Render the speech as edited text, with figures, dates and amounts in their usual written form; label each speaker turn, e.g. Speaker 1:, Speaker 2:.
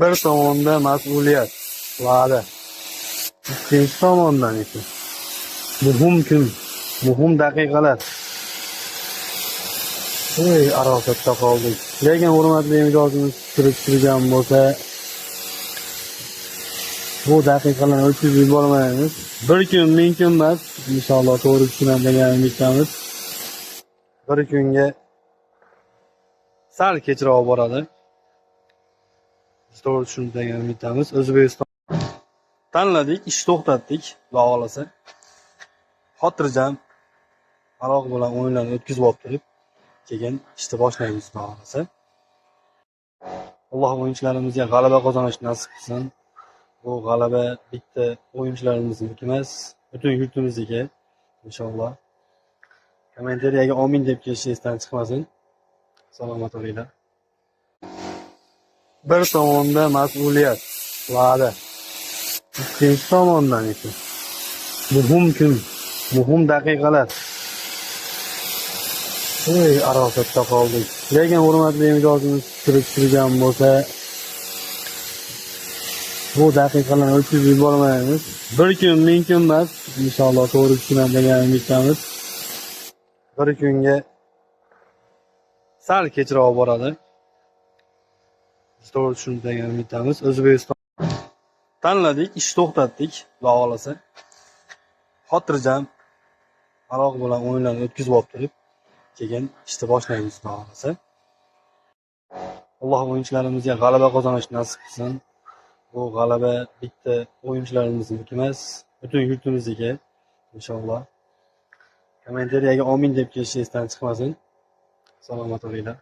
Speaker 1: Bir tomonda mas'uliyat, va'da. Ikkinchi tomondan esa muhim kun, muhim daqiqalar. Ey, arosatda qoldik. Lekin hurmatli mijozimiz turib turgan bo'lsa, bu daqiqalarni o'tkazib yubormaymiz. Bir kun, ming kun emas, inshaalloh to'g'ri tushunadi degan umiddamiz. Bir kunga sal kechroq boradi. Biz to'g'ri tushundik degan umiddamiz. O'zbekiston tanladik, ish to'xtatdik, xudo xohlasa. Xotirjam aroq bilan o'yinlarni o'tkazib olib turib, keyin ishni boshlaymiz, xudo xohlasa. Alloh o'yinchilarimizga g'alaba qozonish nasib qilsin. Bu g'alaba bitta o'yinchilarimizniki emas, butun yurtimizniki inshaalloh. Kommentariyaga omin deb kelish esdan chiqmasin. Salomat bo'linglar. Bir tomonda mas'uliyat, va'da. Ikkinchi tomondan esa muhim kun, muhim daqiqalar. Ey, arosatda qoldik. Lekin hurmatli mijozimiz turib turgan bo'lsa, bu daqiqalarni o'tkazib yubormaymiz. Bir kun, ming kun emas, inshaalloh to'g'ri tushunadi degan umiddamiz. Bir kunga sal kechroq boradi. Biz to'g'ri tushundik degan umiddamiz. O'zbekiston tanladik, ish to'xtatdik, xudo xohlasa. Xotirjam aroq bilan o'yinlarni o'tkazib olib turib, keyin ishni boshlaymiz, xudo xohlasa. Alloh o'yinchilarimizga g'alaba qozonish nasib qilsin. Bu g'alaba bitta o'yinchilarimizniki emas, butun yurtimizniki inshaalloh. Kommentariyaga omin deb kelish esdan chiqmasin. Salomat bo'linglar.